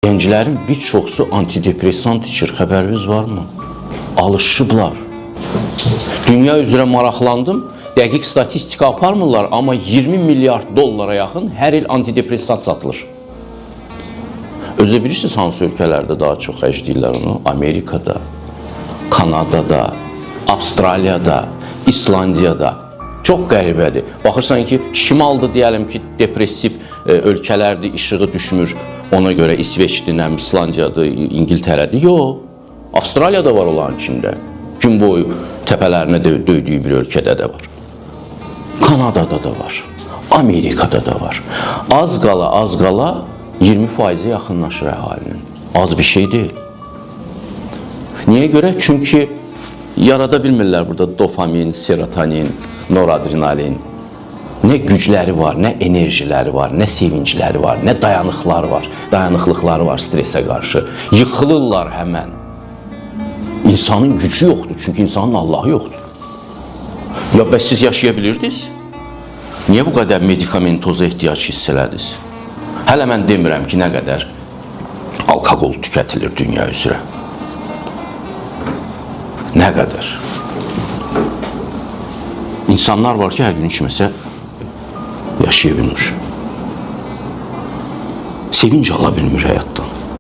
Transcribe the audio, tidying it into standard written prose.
Gənclərin bir çoxsu antidepressant içir, xəbəriniz varmı? Alışıblar. Dünya üzrə maraqlandım. Dəqiq statistika aparmırlar, amma 20 milyard dollara yaxın hər il antidepressant satılır. Özü də bilirsiniz hansı ölkələrdə daha çox xərcləyirlər onu? Amerikada, Kanadada, Avstraliyada, İslandiyada. Çox qəribədir. Baxırsan ki, şimalda deyəlim ki, depressiv ölkələrdir, işığı düşmür. Ona görə İsveçdir, nə bilim, İslandiyadır, İngiltərədir. Yox. Avstraliyada var onların içində. Gün boyu təpələrinə döydüyü bir ölkədə də var. Kanadada da var. Amerikada da var. Az qala, az qala 20%-ə yaxınlaşır əhalinin. Az bir şey deyil. Niyə görə? Çünki yarada bilmirlər burada dopamin, serotonin, noradrenalin. Nə gücləri var, nə enerjiləri var, nə sevincləri var, nə dayanıqları var, dayanıqlıqları var stresə qarşı. Yıxılırlar həmən. İnsanın gücü yoxdur, çünki insanın Allahı yoxdur. Ya bəs siz yaşaya bilirdiniz? Niyə bu qədər medikamentoza ehtiyac hiss elədiniz? Hələ mən demirəm ki, nə qədər alkoqol tükətilir dünya üzrə. Nə qədər? İnsanlar var ki, hər gün içməsə yaşaya bilmir. Sevinç ala bilmir həyatdan.